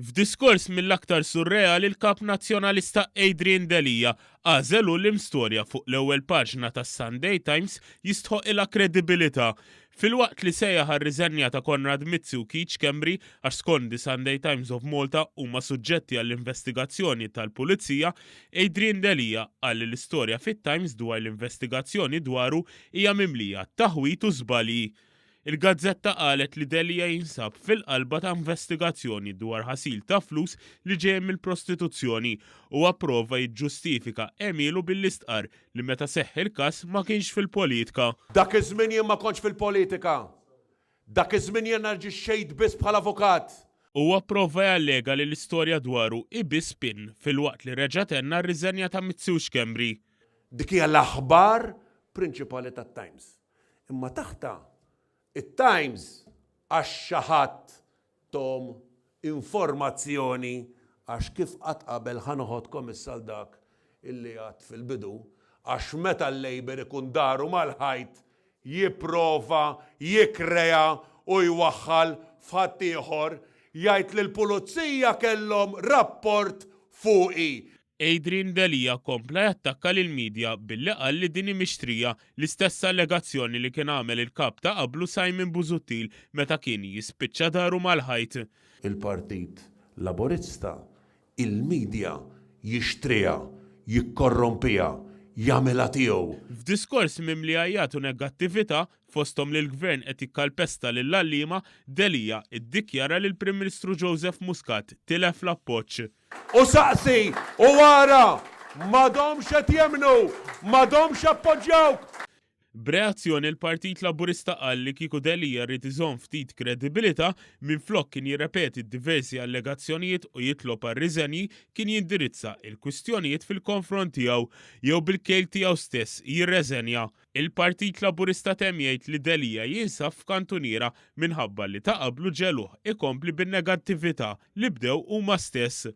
F'diskors mill-aktar surreali l-Kap Nazzjonalista Adrian Delia għażel hu l-imstorja fuq l-ewwel paġna tas-Sunday Times jistħoqilha kredibilità. Filwaqt li sejjaħ għar-riżenja ta' Konrad Mizzi u Keith Schembri għax skont The Sunday Times of Malta huma suġġetti għall-investigazzjoni tal-Pulizija, Adrian Delia qal li l-istorja fit-Times dwar l-investigazzjoni dwaru hija mimlija taħwid u żbalji. Il-gazzetta qalet li Delia jinsab fil-qalba ta' investigazzjoni dwar ħasil ta' flus li ġejjin mill-prostituzzjoni. Huwa pprova jiġġustifika għemilu billi stqarr li meta seħħ il-każ ma kienx fil-politka. Dak iż-żmien jien ma kontx fil-politika. Dak iż-żmien jien aġixxejt biss bħala avukat. Huwa pprova jallega li l-istorja dwaru hi biss spin filwaqt li reġa' tenna r-riżenja ta' Mizzi u Schembri. Dik hija l-aħbar prinċipali tat-Times. Imma taħtha, it-Times għax xi ħadd thom informazzjoni għax kif qatt qabel ħa noħodkom issa għal dak illi għadt fil-bidu, għax meta l-Labour ikun daru mal-ħajt jipprova jikkrea u jwaħħal f'ħaddieħor, jgħid li l-pulizija kellhom rapport fuqi. Adrian Delia kompla jattakka lill-media billi qal li din hi mixtrija, l-istess allegazzjoni li kien għamel il-Kap ta' qablu Simon Busuttil meta kien jispiċċa daru mal-ħajt. Il-Partit Laburista il-media jixtriha, jikkorrompiha, jagħmilha tiegħu. F'diskors mimli għajjat u negattività, fosthom li l-Gvern qed jikkalpesta lill-għalliema, Delia iddikjara li l-Prim Ministru Joseph Muscat tilef l-appoġġ. U saqsi, u ara, m'għadhomx qed jemmnu, m'għadhomx jappoġġjawk. B'reazzjoni l-Partit Laburista qal li kieku Delia ried iżomm ftit kredibilità, minflok kien jirrepeti d-diversi allegazzjonijiet u jitlob għar-riżenji, kien jindirizza il-kwistjonijiet fil-konfront tiegħu, jew bil-kejl tiegħu stess jirreżenja. Il-Partit Laburista temm jgħid li Delia jinsab f'kantuniera minħabba li ta' qablu ġegħluh ikompli bin-negattività li bdew huma stess.